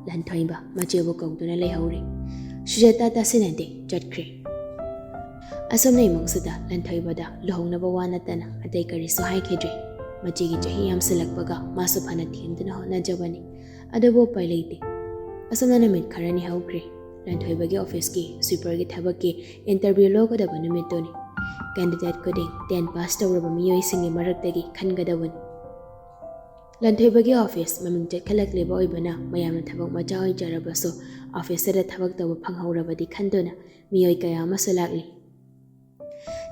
ꯂꯟꯊꯣꯏꯕ ꯃꯆꯦꯕꯨ ꯀꯧꯗꯨꯅ ꯂꯩꯍꯧꯔꯤ꯫ ꯁꯨꯖꯥꯇꯥ ꯇꯥꯁꯤꯟꯅꯗꯦ, ꯆꯠꯈ꯭ꯔꯦ꯫ ꯑꯁꯨꯝꯅ ꯏꯃꯨꯡꯁꯤꯗ ꯂꯟꯊꯣꯏꯕꯗ ꯂꯨꯍꯣꯡꯅꯕ ꯋꯥ ꯅꯠꯇꯅ ꯑꯇꯩ ꯀꯔꯤꯁꯨ ꯍꯥꯏꯈꯤꯗ꯭ꯔꯦ꯫ ꯃꯆꯦꯒꯤ ꯆꯍꯤ ꯌꯥꯝꯁꯤꯜꯂꯛꯄꯒ ꯃꯥꯁꯨ ꯐꯅ ꯊꯦꯝꯗꯨꯅ ꯍꯣꯠꯅꯖꯕꯅꯤ꯫ ꯑꯗꯨꯕꯨ ꯎꯄꯥꯏ ꯂꯩꯇꯦ꯫ ꯑꯁꯨꯝꯅ ꯅꯨꯃꯤꯠ ꯈꯔꯅꯤ ꯍꯧꯈ꯭ꯔꯦ꯫ ꯂꯟꯊꯣꯏꯕꯒꯤ ꯑꯣꯐꯤꯁꯀꯤ ꯁ꯭ꯋꯤꯄꯔꯒꯤ ꯊꯕꯛꯀꯤ ꯏꯟꯇꯔꯚ꯭ꯌꯨ ꯂꯧꯒꯗꯕ ꯅꯨꯃꯤꯠꯇꯨꯅꯤ꯫ ꯀꯦꯟꯗꯤꯗꯦꯠ ꯈꯨꯗꯤꯡ ꯇꯦꯟ ꯄꯥꯁ ꯇꯧꯔꯕ ꯃꯤꯑꯣꯏꯁꯤꯡꯒꯤ ꯃꯔꯛꯇꯒꯤ ꯈꯟꯒꯗꯕꯅꯤ꯫ ꯂꯟꯊꯣꯏꯕꯒꯤ ꯑꯣꯐꯤꯁ ꯃꯃꯤꯡ ꯆꯠꯈꯠꯂꯛꯂꯤꯕ ꯑꯣꯏꯕꯅ ꯃꯌꯥꯝꯅ ꯊꯕꯛ ꯃꯆꯥ ꯑꯣꯏꯖꯔꯕꯁꯨ ꯑꯣꯐꯤꯁꯇꯗ ꯊꯕꯛ ꯇꯧꯕ ꯐꯪꯍꯧꯔꯕꯗꯤ ꯈꯟꯗꯨꯅ ꯃꯤꯑꯣꯏ ꯀꯌꯥ ꯑꯃꯁꯨ ꯂꯥꯛꯂꯤ꯫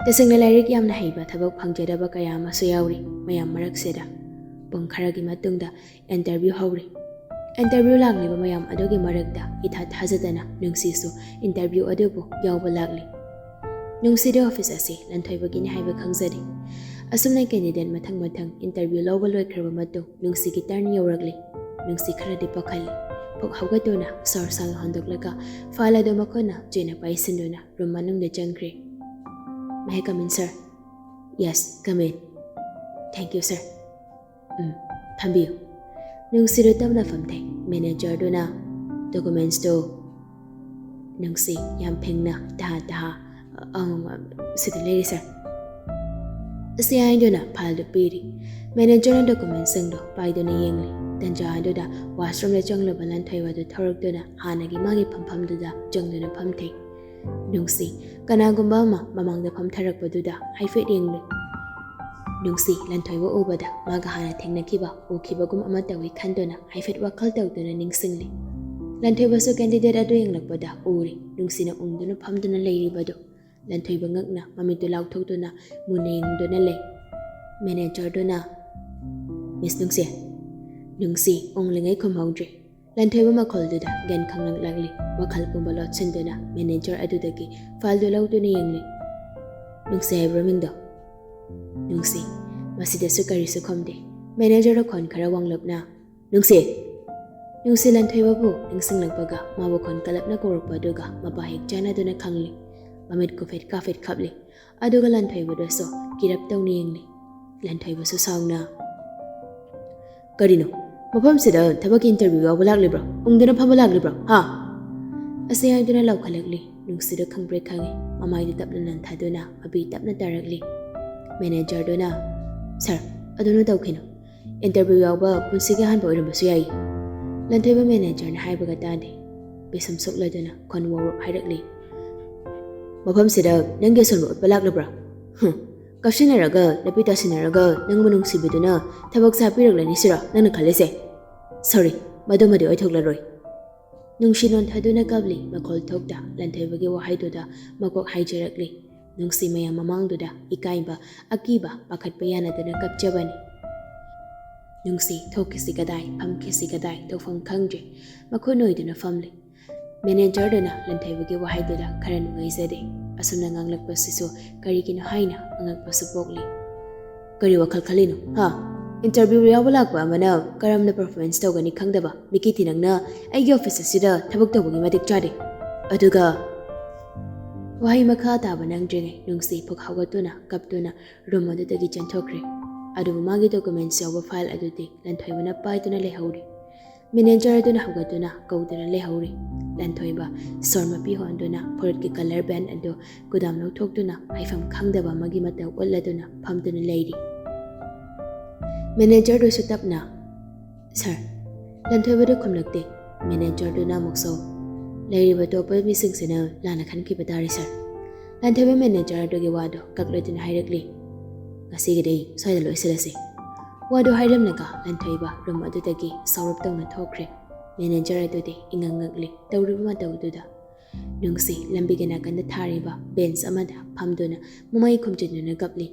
ꯇꯁꯦꯡꯅ ꯂꯥꯏꯔꯤꯛ ꯌꯥꯝꯅ ꯍꯩꯕ ꯊꯕꯛ ꯐꯪꯖꯗꯕ ꯀꯌꯥ ꯑꯃꯁꯨ ꯌꯥꯎꯔꯤ ꯃꯌꯥꯝ ꯃꯔꯛꯁꯤꯗ꯫ ꯄꯨꯡ ꯈꯔꯒꯤ ꯃꯇꯨꯡꯗ ꯏꯟꯇꯔꯚ꯭ꯌꯨ ꯍꯧꯔꯤ꯫ ꯏꯟꯇꯔꯚ꯭ꯌꯨ ꯂꯥꯛꯂꯤꯕ ꯃꯌꯥꯝ ꯑꯗꯨꯒꯤ ꯃꯔꯛꯇ ꯏꯊꯥ ꯊꯥꯖꯗꯅ ꯅꯨꯡꯁꯤꯁꯨ ꯏꯟꯇꯔꯚ꯭ꯌꯨ ꯑꯗꯨꯕꯨ ꯌꯥꯎꯕ ꯂꯥꯛꯂꯤ꯫ ꯅꯨꯡꯁꯤꯗꯤ ꯑꯣꯐꯤꯁ ꯑꯁꯤ ꯂꯟꯊꯣꯏꯕꯒꯤꯅꯤ ꯍꯥꯏꯕ ꯈꯪꯖꯔꯤ꯫ ꯑꯁꯨꯝꯅ ꯀꯦꯟꯗꯤꯗꯦꯠ ꯃꯊꯪ ꯃꯊꯪ ꯏꯟꯇꯔꯚ꯭ꯌꯨ ꯂꯧꯕ ꯂꯣꯏꯈ꯭ꯔꯕ ꯃꯇꯨꯡ ꯅꯨꯡꯁꯤꯒꯤ ꯇꯔꯟ ꯌꯧꯔꯛꯂꯤ꯫ ꯅꯨꯡꯁꯤ ꯈꯔꯗꯤ ꯄꯥꯈꯠꯂꯤ꯫ ꯐꯨꯛ ꯍꯧꯒꯠꯇꯨꯅ ꯁꯣꯔ ꯁꯥꯡꯅ ꯍꯣꯟꯗꯣꯛꯂꯒ ꯐꯥꯏꯜ ꯑꯗꯨ ꯃꯈꯨꯠꯅ ꯆꯦꯠꯅ ꯄꯥꯏꯁꯤꯟꯗꯨꯅ ꯔꯨꯝ ꯃꯅꯨꯡꯗ ꯆꯪꯈ꯭ꯔꯦ꯫ May I come in, sir? Yes, come in. Thank you, sir. ꯎꯝ, ꯐꯝꯕꯤꯌꯨ꯫ ꯅꯨꯡꯁꯤꯗꯨ ꯇꯞꯅ ꯐꯝꯊꯩ꯫ ꯃꯦꯅꯦꯖꯔꯗꯨꯅ ꯗꯣꯀꯨꯃꯦꯟꯁꯇꯨ ꯅꯨꯡꯁꯤ ꯌꯥꯝ ꯐꯤꯡꯅ ꯇꯍꯥ ꯇꯍꯥ, "ꯑꯪ, ꯁꯤꯗ ꯂꯩꯔꯤ, ꯁꯥꯔ"꯫ ꯑꯁꯤ ꯍꯥꯏꯗꯨꯅ ꯐꯥꯏꯜꯗꯨ ꯄꯤꯔꯤ꯫ ꯃꯦꯅꯦꯖꯔꯅ ꯗꯣꯀꯨꯃꯦꯟꯁꯤꯡꯗꯨ ꯄꯥꯏꯗꯨꯅ ꯌꯦꯡꯂꯤ꯫ ꯇꯟꯖꯥ ꯑꯗꯨꯗ ꯋꯥꯁꯔꯨꯝꯗ ꯆꯪꯂꯨꯕ ꯂꯟꯊꯣꯏꯕꯗꯨ ꯊꯧꯔꯛꯇꯨꯅ ꯍꯥꯟꯅꯒꯤ ꯃꯥꯒꯤ ꯐꯝꯐꯝꯗꯨꯗ ꯆꯪꯗꯨꯅ ꯐꯝꯊꯩ꯫ ꯅꯨꯡꯁꯤ, ꯀꯅꯥꯒꯨꯝꯕ ꯑꯃ ꯃꯃꯥꯡꯗ ꯐꯝꯊꯔꯛꯄꯗꯨꯗ ꯍꯥꯏꯐꯦꯠ ꯌꯦꯡꯂꯨ꯫ ꯅꯨꯡꯁꯤ, ꯂꯟꯊꯣꯏꯕ ꯎꯕꯗ ꯃꯥꯒ ꯍꯥꯟꯅ ꯊꯦꯡꯅꯈꯤꯕ ꯎꯈꯤꯕꯒꯨꯝ ꯑꯃ ꯇꯧꯏ ꯈꯟꯗꯨꯅ ꯍꯥꯏꯐꯦꯠ ꯋꯥꯈꯜ ꯇꯧꯗꯨꯅ ꯅꯤꯡꯁꯤꯡꯂꯤ꯫ ꯂꯟꯊꯣꯏꯕꯁꯨ ꯀꯦꯟꯗꯤꯗꯦꯠ ꯑꯗꯨ ꯌꯦꯡꯂꯛꯄꯗ ꯎꯔꯤ, ꯅꯨꯡꯁꯤꯅ ꯎꯪꯗꯨꯅ ꯐꯝꯗꯨꯅ ꯂꯩꯔꯤꯕꯗꯨ꯫ ꯂꯟꯊꯣꯏꯕ ꯉꯛꯅ ꯃꯃꯤꯠꯇꯨ ꯂꯥꯎꯊꯣꯛꯇꯨꯅ ꯃꯨꯟꯅ ꯌꯦꯡꯗꯨꯅ ꯂꯩ꯫ ꯃꯦꯅꯦꯖꯔꯗꯨꯅ, "ꯃꯤꯁ ꯅꯨꯡꯁꯤ"꯫ ꯅꯨꯡꯁꯤ ꯎꯪꯂꯤꯉꯩ ꯈꯨꯝꯍꯧꯗ꯭ꯔꯦ꯫ ꯂꯟꯊꯣꯏꯕ ꯃꯈꯣꯜꯗꯨꯗ ꯒ꯭ꯌꯥꯟ ꯈꯪꯂꯛꯂꯛꯂꯤ꯫ ꯋꯥꯈꯜ ꯄꯨꯝꯕ ꯂꯣꯠꯁꯤꯟꯗꯨꯅ ꯃꯦꯅꯦꯖꯔ ꯑꯗꯨꯗꯒꯤ ꯐꯥꯏꯜꯗꯨ ꯂꯧꯗꯨꯅ ꯌꯦꯡꯂꯤ꯫ "ꯅꯨꯡꯁꯤ ꯍꯥꯏꯕ꯭ꯔꯣ ꯃꯤꯡꯗꯣ?" ꯅꯨꯡꯁꯤ꯫ ꯃꯁꯤꯗꯁꯨ ꯀꯔꯤꯁꯨ ꯈꯨꯝꯗꯦ꯫ ꯃꯦꯅꯦꯖꯔꯗ ꯈꯣꯟ ꯈꯔ ꯋꯥꯡꯂꯞꯅ, "ꯅꯨꯡꯁꯤ!" ꯅꯨꯡꯁꯤ ꯂꯟꯊꯣꯏꯕꯕꯨ ꯅꯤꯡꯁꯤꯡꯂꯛꯄꯒ ꯃꯥꯕꯨ ꯈꯣꯟ ꯀꯜꯂꯞꯅ ꯀꯧꯔꯛꯄ ꯑꯗꯨꯒ ꯃꯄꯥ ꯍꯦꯛ ꯆꯥꯟꯅꯗꯨꯅ ꯈꯪꯂꯤ꯫ ꯃꯃꯤꯠ ꯀꯨꯐꯦꯠ ꯀꯥꯐꯦꯠ ꯈꯞꯂꯤ꯫ ꯑꯗꯨꯒ ꯂꯟꯊꯣꯏꯕꯗꯁꯨ ꯀꯤꯔꯞ ꯇꯧꯅ ꯌꯦꯡꯂꯤ꯫ ꯂꯟꯊꯣꯏꯕꯁꯨ ꯁꯥꯎꯅ, "ꯀꯔꯤꯅꯣ? ꯃꯐꯝꯁꯤꯗ ꯊꯕꯛꯀꯤ ꯏꯟꯇꯔꯚ꯭ꯌꯨ ꯌꯥꯎꯕ ꯂꯥꯛꯂꯤꯕ꯭ꯔꯣ? ꯎꯪꯗꯨꯅ ꯐꯝꯕ ꯂꯥꯛꯂꯤꯕ꯭ꯔꯣ? ꯍꯥ?" ꯑꯁꯤ ꯍꯥꯏꯗꯨꯅ ꯂꯥꯎꯈꯠꯂꯛꯂꯤ꯫ ꯅꯨꯡꯁꯤꯗ ꯈꯪꯄ꯭ꯔꯦꯛ ꯈꯪꯉꯤ꯫ ꯃꯃꯥꯏꯗꯨ ꯇꯞꯅ ꯅꯟꯊꯗꯨꯅ ꯃꯄꯤ ꯇꯞꯅ ꯇꯥꯔꯛꯂꯤ꯫ ꯃꯦꯅꯦꯖꯔꯗꯨꯅ, "ꯁꯥꯔ, ꯑꯗꯨꯅ ꯇꯧꯈꯤꯅꯨ꯫ ꯏꯟꯇꯔꯚ꯭ꯌꯨ ꯌꯥꯎꯕ ꯄꯨꯟꯁꯤꯒꯤ ꯑꯍꯥꯟꯕ ꯑꯣꯏꯔꯝꯕꯁꯨ ꯌꯥꯏ"꯫ ꯂꯟꯊꯣꯏꯕ ꯃꯦꯅꯦꯖꯔꯅ ꯍꯥꯏꯕꯒ ꯇꯥꯗꯦ꯫ ꯄꯤꯁꯨꯝ ꯁꯨꯛꯂꯗꯨꯅ ꯈꯣꯟ ꯋꯥꯎꯔꯞ ꯍꯥꯏꯔꯛꯂꯤ, "ꯃꯐꯝꯁꯤꯗ ꯅꯪꯒꯤ ꯑꯁꯣꯟꯕ ꯎꯠꯄ ꯂꯥꯛꯂꯕ꯭ꯔꯥ? ꯍꯨꯝ, ꯀꯥꯞꯁꯤꯟꯅꯔꯒ, ꯅꯨꯄꯤ ꯇꯥꯁꯤꯟꯅꯔꯒ ꯅꯪꯕꯨ ꯅꯨꯡꯁꯤꯕꯤꯗꯨꯅ ꯊꯕꯛꯁꯦ ꯍꯥꯞꯄꯤꯔꯛꯂꯅꯤ ꯁꯤꯔꯣ ꯅꯪꯅ ꯈꯜꯂꯤꯁꯦ? ꯁꯣꯔꯤ, ꯃꯗꯨꯃꯗꯤ ꯑꯣꯏꯊꯣꯛꯂꯔꯣꯏ"꯫ ꯅꯨꯡꯁꯤ ꯅꯣꯟꯊꯗꯨꯅ ꯀꯞꯂꯤ꯫ ꯃꯈꯣꯜ ꯊꯣꯛꯇ ꯂꯟꯊꯣꯏꯕꯒꯤ ꯋꯥꯍꯩꯗꯨꯗ ꯃꯀꯣꯛ ꯍꯥꯏꯖꯔꯛꯂꯤ꯫ ꯅꯨꯡꯁꯤ ꯃꯌꯥꯝ ꯃꯃꯥꯡꯗꯨꯗ ꯏꯀꯥꯏꯕ, ꯑꯀꯤꯕ, ꯄꯥꯈꯠꯄ ꯌꯥꯅꯗꯨꯅ ꯀꯞꯆꯕꯅꯤ꯫ ꯅꯨꯡꯁꯤ ꯊꯣꯛꯈꯤꯁꯤ ꯀꯗꯥꯏ, ꯐꯝꯈꯤꯁꯤ ꯀꯗꯥꯏ, ꯇꯧꯐꯝ ꯈꯪꯗ꯭ꯔꯦ꯫ ꯃꯈꯨꯠ ꯅꯣꯏꯗꯨꯅ ꯐꯝꯂꯤ꯫ ꯃꯦꯅꯦꯖꯔꯗꯨꯅ ꯂꯟꯊꯣꯏꯕꯒꯤ ꯋꯥꯍꯩꯗꯨꯗ ꯈꯔ ꯅꯨꯡꯉꯥꯏꯖꯗꯦ꯫ ꯑꯁꯨꯝꯅ ꯉꯥꯡꯂꯛꯄꯁꯤꯁꯨ ꯀꯔꯤꯒꯤꯅꯣ ꯍꯥꯏꯅ ꯑꯉꯛꯄꯁꯨ ꯄꯣꯛꯂꯤ꯫ "ꯀꯔꯤ ꯋꯥꯈꯜ ꯈꯜꯂꯤꯅꯣ, ꯍꯥ? ꯏꯟꯇꯔꯚ꯭ꯌꯨ ꯌꯥꯎꯕ ꯂꯥꯛꯄ ꯑꯃꯅ ꯀꯔꯝꯅ ꯄꯔꯐꯣꯔꯃꯦꯟꯁ ꯇꯧꯒꯅꯤ ꯈꯪꯗꯕ ꯃꯤꯀꯤꯊꯤ ꯅꯪꯅ ꯑꯩꯒꯤ ꯑꯣꯐꯤꯁ ꯑꯁꯤꯗ ꯊꯕꯛ ꯇꯧꯕꯒꯤ ꯃꯇꯤꯛ ꯆꯥꯗꯦ꯫ ꯑꯗꯨꯒ" ꯋꯥꯍꯩ ꯃꯈꯥ ꯇꯥꯕ ꯅꯪꯗ꯭ꯔꯤꯉꯩ ꯅꯨꯡꯁꯤ ꯐꯨꯛ ꯍꯧꯒꯠꯇꯨꯅ ꯀꯞꯇꯨꯅ ꯔꯨꯝ ꯑꯗꯨꯗꯒꯤ ꯆꯦꯟꯊꯣꯛꯈ꯭ꯔꯦ꯫ ꯑꯗꯨꯕꯨ ꯃꯥꯒꯤ ꯗꯣꯀꯨꯃꯦꯟꯁ ꯌꯥꯎꯕ ꯐꯥꯏꯜ ꯑꯗꯨꯗꯤ ꯂꯟꯊꯣꯏꯕꯅ ꯄꯥꯏꯗꯨꯅ ꯂꯩꯍꯧꯔꯤ꯫ ꯃꯦꯅꯦꯖꯔ ꯑꯗꯨꯅ ꯍꯧꯒꯠꯇꯨꯅ ꯀꯧꯗꯨꯅ ꯂꯩꯍꯧꯔꯤ꯫ ꯂꯟꯊꯣꯏꯕ ꯁꯣꯔ ꯃꯄꯤ ꯍꯣꯟꯗꯨꯅ ꯐꯨꯔꯤꯠꯀꯤ ꯀꯂꯔ ꯕꯦꯟ ꯑꯗꯨ ꯀꯨꯗꯥꯝ ꯂꯧꯊꯣꯛꯇꯨꯅ ꯍꯥꯏꯐꯝ ꯈꯪꯗꯕ ꯑꯃꯒꯤ ꯃꯇꯧ ꯎꯠꯂꯗꯨꯅ ꯐꯝꯗꯨꯅ ꯂꯩꯔꯤ꯫ ꯃꯦꯅꯦꯖꯔꯗꯨꯁꯨ ꯇꯞꯅ, "ꯁꯥꯔ"꯫ ꯂꯟꯊꯣꯏꯕꯗꯨ ꯈꯨꯝꯂꯛꯇꯦ꯫ ꯃꯦꯅꯦꯖꯔꯗꯨꯅ ꯑꯃꯨꯛꯁꯨ, "ꯂꯩꯔꯤꯕ ꯑꯇꯣꯞꯄ ꯃꯤꯁꯤꯡꯁꯤꯅ ꯂꯥꯟꯅ ꯈꯟꯈꯤꯕ ꯇꯥꯔꯦ ꯁꯥꯔ"꯫ ꯂꯟꯊꯣꯏꯕ ꯃꯦꯅꯦꯖꯔ ꯑꯗꯨꯒꯤ ꯋꯥꯗꯨ ꯀꯛꯂꯗꯨꯅ ꯍꯥꯏꯔꯛꯂꯤ, "ꯉꯁꯤꯒꯤꯗꯤ ꯁ꯭ꯋꯥꯏꯗ ꯂꯣꯏꯁꯤꯜꯂꯁꯤ"꯫ ꯋꯥꯗꯨ ꯍꯥꯏꯔꯝꯂꯒ ꯂꯟꯊꯣꯏꯕ ꯔꯨꯝ ꯑꯗꯨꯗꯒꯤ ꯁꯥꯎꯔꯞ ꯇꯧꯅ ꯊꯣꯛꯈ꯭ꯔꯦ꯫ ꯃꯦꯅꯦꯖꯔ ꯑꯗꯨꯗꯤ ꯏꯉꯛ ꯉꯛꯂꯤ ꯇꯧꯔꯤꯕ ꯃꯇꯧꯗꯨꯗ꯫ ꯅꯨꯡꯁꯤ ꯂꯝꯕꯤꯒꯤ ꯅꯥꯀꯟꯗ ꯊꯥꯔꯤꯕ ꯕꯦꯟꯆ ꯑꯃꯗ ꯐꯝꯗꯨꯅ ꯃꯃꯩ ꯈꯨꯝꯖꯤꯟꯗꯨꯅ ꯀꯞꯂꯤ꯫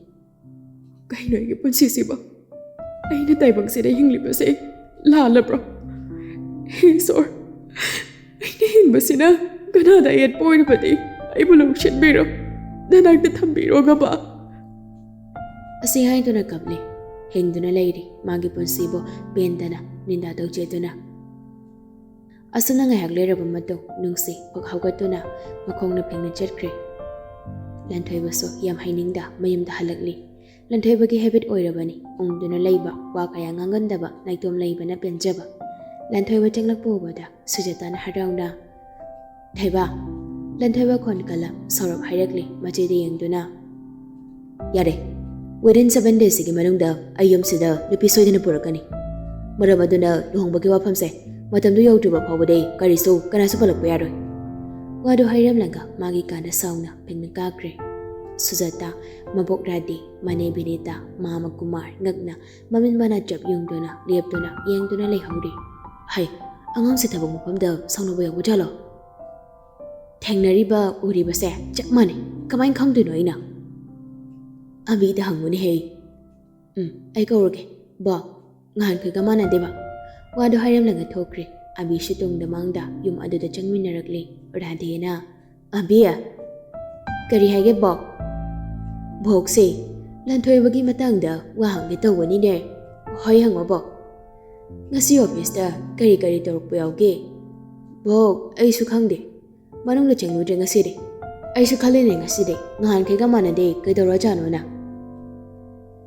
"ꯀꯩꯅꯣ ꯑꯩꯒꯤ ꯄꯨꯟꯁꯤꯁꯤꯕꯣ? ꯑꯩꯅ ꯇꯥꯏꯕꯪꯁꯤꯗ ꯍꯤꯡꯂꯤꯕꯁꯦ ꯂꯥꯜꯂꯕ꯭ꯔꯣ? ꯍꯦ ꯏꯁꯣꯔ, ꯑꯩꯅ ꯍꯤꯡꯕꯁꯤꯅ ꯀꯅꯥꯗ ꯑꯌꯦꯠꯄ ꯑꯣꯏꯔꯕꯗꯤ ꯑꯩꯕꯨ ꯂꯧꯁꯤꯟꯕꯤꯔꯣ, ꯅꯅꯥꯛꯇ ꯊꯝꯕꯤꯔꯣ ꯒꯕꯥ"꯫ ꯑꯁꯤ ꯍꯥꯏꯗꯨꯅ ꯀꯞꯂꯤ꯫ ꯍꯤꯡꯗꯨꯅ ꯂꯩꯔꯤ ꯃꯥꯒꯤ ꯄꯨꯟꯁꯤꯕꯨ ꯄꯦꯟꯗꯅ ꯅꯤꯟꯗꯥ ꯇꯧꯖꯗꯨꯅ꯫ ꯑꯁꯨꯝꯅ ꯉꯥꯏꯍꯥꯛ ꯂꯩꯔꯕ ꯃꯇꯨꯡ ꯅꯨꯡꯁꯤ ꯐꯨꯛ ꯍꯧꯒꯠꯇꯨꯅ ꯃꯈꯣꯡꯅ ꯐꯦꯡꯅ ꯆꯠꯈ꯭ꯔꯦ꯫ ꯂꯟꯊꯣꯏꯕꯁꯨ ꯌꯥꯝ ꯍꯩꯅꯤꯡꯗ ꯃꯌꯨꯝꯗ ꯍꯜꯂꯛꯂꯤ꯫ ꯂꯟꯊꯣꯏꯕꯒꯤ ꯍꯦꯕꯤꯠ ꯑꯣꯏꯔꯕꯅꯤ ꯎꯪꯗꯨꯅ ꯂꯩꯕ, ꯋꯥ ꯀꯌꯥ ꯉꯥꯡꯒꯟꯗꯕ, ꯅꯥꯏꯇꯣꯝ ꯂꯩꯕꯅ ꯄꯦꯟꯖꯕ꯫ ꯂꯟꯊꯣꯏꯕ ꯆꯪꯂꯛꯄ ꯎꯕꯗ ꯁꯨꯖꯇꯥꯅ ꯍꯔꯥꯎꯅ, "ꯊꯣꯏꯕ"꯫ ꯂꯟꯊꯣꯏꯕ ꯈꯣꯟ ꯀꯜꯂ ꯁꯧꯔꯞ ꯍꯥꯏꯔꯛꯂꯤ ꯃꯆꯦꯗ ꯌꯦꯡꯗꯨꯅ꯫ "ꯌꯥꯔꯦ, within seven days ꯁꯤꯒꯤ ꯃꯅꯨꯡꯗ ꯑꯩ ꯌꯨꯝꯁꯤꯗ ꯅꯨꯄꯤ ꯁꯣꯏꯗꯅ ꯄꯨꯔꯛꯀꯅꯤ꯫ ꯃꯔꯝ ꯑꯗꯨꯅ ꯂꯨꯍꯣꯡꯕꯒꯤ ꯋꯥꯐꯝꯁꯦ ꯃꯇꯝꯗꯨ ꯌꯧꯗ꯭ꯔꯤꯕ ꯐꯥꯎꯕꯗꯤ ꯀꯔꯤꯁꯨ ꯀꯅꯥꯁꯨ ꯄꯜꯂꯛꯄ ꯌꯥꯔꯣꯏ"꯫ ꯋꯥꯗꯨ ꯍꯥꯏꯔꯝꯂꯒ ꯃꯥꯒꯤ ꯀꯥꯗ ꯁꯥꯎꯅ ꯐꯤꯡꯅ ꯀꯥꯈ꯭ꯔꯦ꯫ ꯁꯨꯖꯥꯇꯥ, ꯃꯕꯣꯛ ꯔꯥꯙꯦ, ꯃꯅꯦ ꯕꯤꯅꯤꯇꯥ, ꯃꯥꯃ ꯀꯨꯃꯥꯔ ꯉꯛꯅ ꯃꯃꯤꯠ ꯃꯅꯥ ꯆꯞ ꯌꯨꯡꯗꯨꯅ ꯂꯦꯞꯇꯨꯅ ꯌꯦꯡꯗꯨꯅ ꯂꯩꯍꯧꯔꯤ꯫ "ꯍꯩ, ꯑꯉꯥꯡꯁꯦ ꯊꯕꯛ ꯃꯐꯝꯗ ꯁꯥꯎꯅꯕ ꯌꯥꯎꯕ ꯖꯥꯠꯂꯣ? ꯊꯦꯡꯅꯔꯤꯕ ꯎꯔꯤꯕꯁꯦ ꯆꯞ ꯃꯥꯟꯅꯩ꯫ ꯀꯃꯥꯏꯅ ꯈꯪꯗꯣꯏꯅꯣ ꯑꯩꯅ?" "ꯑꯕꯤꯗ ꯍꯪꯉꯨꯅꯦꯍꯦ꯫" "ꯎꯝ, ꯑꯩ ꯀꯧꯔꯒꯦ꯫ ꯕꯣ, ꯉꯍꯥꯟꯈꯩꯒ ꯃꯥꯟꯅꯗꯦꯕ꯫" ꯋꯥꯗꯣ ꯍꯥꯏꯔꯝꯂꯒ ꯊꯣꯛꯈ꯭ꯔꯦ꯫ ꯑꯕꯤꯁꯨ ꯇꯨꯡꯗ ꯃꯥꯡꯗ ꯌꯨꯝ ꯑꯗꯨꯗ ꯆꯪꯃꯤꯟꯅꯔꯛꯂꯦ꯫ ꯔꯥꯙꯦꯅ, "ꯑꯕꯤ, ꯀꯔꯤ ꯍꯥꯏꯒꯦ ꯕꯣꯛ?" "ꯕꯣꯛꯁꯦ ꯂꯟꯊꯣꯏꯕꯒꯤ ꯃꯇꯥꯡꯗ ꯋꯥ ꯍꯪꯒꯦ ꯇꯧꯕꯅꯤꯅꯦ꯫" "ꯍꯣꯏ, ꯍꯪꯉꯣ ꯕꯣꯛ꯫ ꯉꯁꯤ ꯑꯣꯐꯤꯁꯇ ꯀꯔꯤ ꯀꯔꯤ ꯇꯧꯔꯛꯄ ꯌꯥꯎꯒꯦ?" "ꯕꯣꯛ, ꯑꯩꯁꯨ ꯈꯪꯗꯦ꯫ ꯃꯅꯨꯡꯗ ꯆꯪꯂꯨꯗ꯭ꯔꯦ ꯉꯁꯤꯗꯤ꯫ ꯑꯩꯁꯨ ꯈꯜꯂꯤꯅꯦ ꯉꯁꯤꯗꯤ ꯉꯍꯥꯟꯈꯩꯒ ꯃꯥꯟꯅꯗꯦ, ꯀꯩꯗꯧꯔꯖꯥꯠꯅꯣꯅ꯫"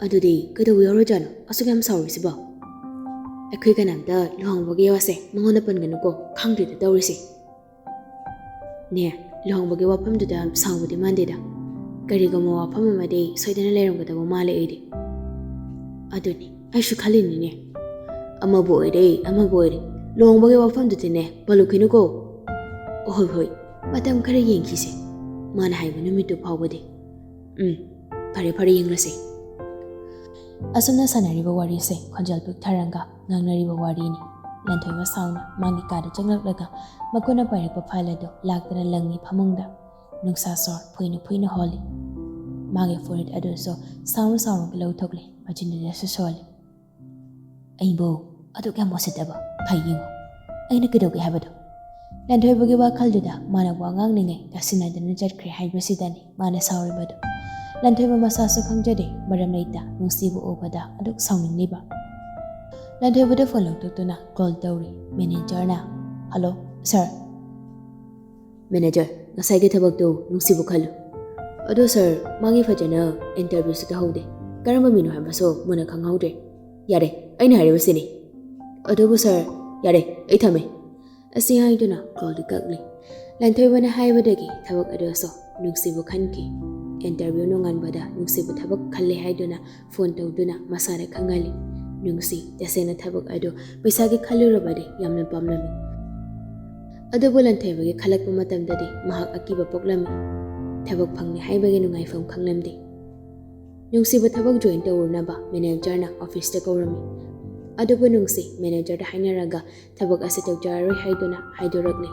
"ꯑꯗꯨꯗꯤ ꯀꯩꯗꯧꯕ ꯌꯥꯎꯔꯖꯥꯠꯅꯣ ꯑꯁꯨꯛ ꯌꯥꯝ ꯁꯥꯎꯔꯤꯁꯤꯕꯣ?" "ꯑꯩꯈꯣꯏ ꯀꯅꯥꯝꯇ ꯂꯨꯍꯣꯡꯕꯒꯤ ꯋꯥꯁꯦ ꯃꯉꯣꯟꯗ ꯄꯟꯒꯅꯨꯀꯣ, ꯈꯪꯗ꯭ꯔꯤꯗ ꯇꯧꯔꯤꯁꯦ꯫" "ꯅꯦ, ꯂꯨꯍꯣꯡꯕꯒꯤ ꯋꯥꯐꯝꯗꯨꯗ ꯁꯥꯎꯕꯗꯤ ꯃꯥꯟꯗꯦꯗ꯫ ꯀꯔꯤꯒꯨꯝꯕ ꯋꯥꯐꯝ ꯑꯃꯗꯤ ꯁꯣꯏꯗꯅ ꯂꯩꯔꯝꯒꯗꯕ ꯃꯥꯜꯂꯦ ꯑꯩꯗꯤ꯫" "ꯑꯗꯨꯅꯤ ꯑꯩꯁꯨ ꯈꯜꯂꯤꯅꯤꯅꯦ꯫ ꯑꯃꯕꯨ ꯑꯣꯏꯔꯦ, ꯑꯃꯕꯨ ꯑꯣꯏꯔꯦ, ꯂꯨꯍꯣꯡꯕꯒꯤ ꯋꯥꯐꯝꯗꯨꯗꯤꯅꯦ ꯄꯜꯂꯨꯈꯤꯅꯨꯀꯣ꯫" "ꯍꯣꯏ, ꯍꯣꯏ, ꯃꯇꯝ ꯈꯔ ꯌꯦꯡꯈꯤꯁꯦ, ꯃꯥꯅ ꯍꯥꯏꯕ ꯅꯨꯃꯤꯠꯇꯨ ꯐꯥꯎꯕꯗꯤ꯫ ꯎꯝ, ꯐꯔꯦ, ꯐꯔꯦ, ꯌꯦꯡꯂꯁꯦ꯫" ꯑꯁꯨꯝꯅ ꯁꯥꯟꯅꯔꯤꯕ ꯋꯥꯔꯤꯁꯦ ꯈꯣꯟꯖꯦꯜ ꯄꯤꯛꯊꯔꯒ ꯉꯥꯡꯅꯔꯤꯕ ꯋꯥꯔꯤꯅꯤ꯫ ꯂꯟꯊꯣꯏꯕ ꯁꯥꯎꯅ ꯃꯥꯒꯤ ꯀꯥꯗ ꯆꯪꯂꯛꯂꯒ ꯃꯈꯨꯠꯅ ꯄꯥꯏꯔꯛꯄ ꯐꯥꯏꯜ ꯑꯗꯨ ꯂꯥꯛꯇꯅ ꯂꯪꯉꯤ ꯐꯃꯨꯡꯗ꯫ ꯅꯨꯡꯁꯥ ꯁꯣꯔ ꯐꯨꯏꯅ ꯐꯨꯏꯅ ꯍꯣꯜꯂꯤ꯫ ꯃꯥꯒꯤ ꯐꯨꯔꯤꯠ ꯑꯗꯨꯁꯨ ꯁꯥꯎꯅ ꯁꯥꯎꯅꯒ ꯂꯧꯊꯣꯛꯂꯤ, ꯃꯆꯤꯟꯗꯨꯗꯁꯨ ꯁꯣꯜꯂꯤ꯫ "ꯑꯩꯕꯨ ꯑꯗꯨꯛ ꯌꯥꯝ ꯎꯁꯤꯠꯇꯕ ꯐꯩ ꯌꯦꯡꯉꯨ꯫ ꯑꯩꯅ ꯀꯩꯗꯧꯒꯦ ꯍꯥꯏꯕꯗꯣ?" ꯂꯟꯊꯣꯏꯕꯒꯤ ꯋꯥꯈꯜꯗꯨꯗ ꯃꯥꯅ ꯋꯥ ꯉꯥꯡꯂꯤꯉꯩ ꯇꯥꯁꯤꯟꯅꯗꯅ ꯆꯠꯈ꯭ꯔꯦ ꯍꯥꯏꯕꯁꯤꯗꯅꯤ ꯃꯥꯅ ꯁꯥꯎꯔꯤꯕꯗꯨ꯫ ꯂꯟꯊꯣꯏꯕ ꯃꯁꯥꯁꯨ ꯈꯪꯖꯗꯦ ꯃꯔꯝ ꯂꯩꯇ ꯅꯨꯡꯁꯤꯕ ꯎꯕꯗ ꯑꯗꯨꯛ ꯁꯥꯎꯅꯤꯡꯂꯤꯕ꯫ ꯂꯟꯊꯣꯏꯕꯗ ꯐꯣꯟ ꯂꯧꯊꯣꯛꯇꯨꯅ ꯀꯣꯜ ꯇꯧꯔꯤ꯫ ꯃꯦꯅꯦꯖꯔꯅ, "ꯍꯜꯂꯣ, ꯁꯥꯔ꯫" "ꯃꯦꯅꯦꯖꯔ, ꯉꯁꯥꯏꯒꯤ ꯊꯕꯛꯇꯨ ꯅꯨꯡꯁꯤꯕꯨ ꯈꯜꯂꯨ꯫ ꯑꯗꯣ ꯁꯥꯔ, ꯃꯥꯒꯤ ꯐꯖꯅ ꯏꯟꯇꯔꯚ꯭ꯌꯨꯁꯨ ꯇꯧꯍꯧꯗꯦ꯫ ꯀꯔꯝꯕ ꯃꯤꯅꯣ ꯍꯥꯏꯕꯁꯨ ꯃꯨꯟꯅ ꯈꯪꯍꯧꯗ꯭ꯔꯦ꯫ ꯌꯥꯔꯦ, ꯑꯩꯅ ꯍꯥꯏꯔꯤꯕꯁꯤꯅꯤ꯫ ꯑꯗꯨꯕꯨ ꯁꯥꯔ, ꯌꯥꯔꯦ, ꯑꯩ ꯊꯝꯃꯦ꯫" ꯑꯁꯤ ꯍꯥꯏꯗꯨꯅ ꯀꯣꯜꯗꯨ ꯀꯛꯂꯤ꯫ ꯂꯟꯊꯣꯏꯕꯅ ꯍꯥꯏꯕꯗꯒꯤ ꯊꯕꯛ ꯑꯗꯨꯁꯨ ꯅꯨꯡꯁꯤꯕꯨ ꯈꯟꯈꯤ꯫ ꯏꯟꯇꯔꯚ꯭ꯌꯨ ꯅꯣꯡꯉꯥꯟꯕꯗ ꯅꯨꯡꯁꯤꯕꯨ ꯊꯕꯛ ꯈꯜꯂꯦ ꯍꯥꯏꯗꯨꯅ ꯐꯣꯟ ꯇꯧꯗꯨꯅ ꯃꯁꯥꯗ ꯈꯪꯍꯜꯂꯤ꯫ ꯅꯨꯡꯁꯤ ꯇꯁꯦꯡꯅ ꯊꯕꯛ ꯑꯗꯨ ꯄꯩꯁꯥꯒꯤ ꯈꯜꯂꯨꯔꯕꯗꯤ ꯌꯥꯝꯅ ꯄꯥꯝꯂꯝꯃꯤ꯫ ꯑꯗꯨꯕꯨ ꯂꯟꯊꯣꯏꯕꯒꯤ ꯈꯜꯂꯛꯄ ꯃꯇꯝꯗꯗꯤ ꯃꯍꯥꯛ ꯑꯀꯤꯕ ꯄꯣꯛꯂꯝꯃꯤ꯫ ꯊꯕꯛ ꯐꯪꯂꯦ ꯍꯥꯏꯕꯒꯤ ꯅꯨꯡꯉꯥꯏꯐꯝ ꯈꯪꯂꯝꯗꯦ꯫ ꯅꯨꯡꯁꯤꯕꯨ ꯊꯕꯛ ꯖꯣꯏꯟ ꯇꯧꯔꯨꯅꯕ ꯃꯦꯅꯦꯖꯔꯅ ꯑꯣꯐꯤꯁꯇ ꯀꯧꯔꯝꯃꯤ꯫ ꯑꯗꯨꯕꯨ ꯅꯨꯡꯁꯤ ꯃꯦꯅꯦꯖꯔꯗ ꯍꯥꯏꯅꯔꯒ ꯊꯕꯛ ꯑꯁꯤ ꯇꯧꯖꯔꯔꯣꯏ ꯍꯥꯏꯗꯨꯅ ꯍꯥꯏꯗꯣꯔꯛꯂꯤ꯫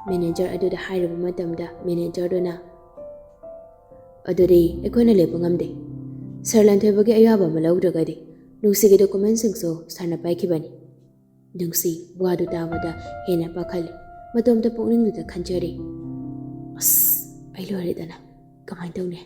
ꯃꯦꯅꯦꯖꯔ ꯑꯗꯨꯗ ꯍꯥꯏꯔꯨꯕ ꯃꯇꯝꯗ ꯃꯦꯅꯦꯖꯔꯗꯨꯅ, "ꯑꯗꯨꯗꯤ ꯑꯩꯈꯣꯏꯅ ꯂꯦꯞꯄ ꯉꯝꯗꯦ꯫ ꯁꯥꯔ ꯂꯟꯊꯣꯏꯕꯒꯤ ꯑꯌꯥꯕ ꯑꯃ ꯂꯧꯗ꯭ꯔꯒꯗꯤ ꯅꯨꯡꯁꯤꯒꯤ ꯗꯣꯀꯨꯃꯦꯟꯁꯤꯡꯁꯨ ꯁꯥꯔꯅ ꯄꯥꯏꯈꯤꯕꯅꯤ꯫" ꯅꯨꯡꯁꯤ ꯋꯥꯗꯨ ꯇꯥꯕꯗ ꯍꯦꯟꯅ ꯄꯥꯈꯠꯂꯤ꯫ ꯃꯇꯣꯝꯇ ꯄꯨꯛꯅꯤꯡꯗꯨꯗ ꯈꯟꯖꯔꯤ, "ꯑꯁ, ꯑꯩ ꯂꯣꯏꯔꯦꯗꯅ, ꯀꯃꯥꯏꯅ ꯇꯧꯅꯤ?"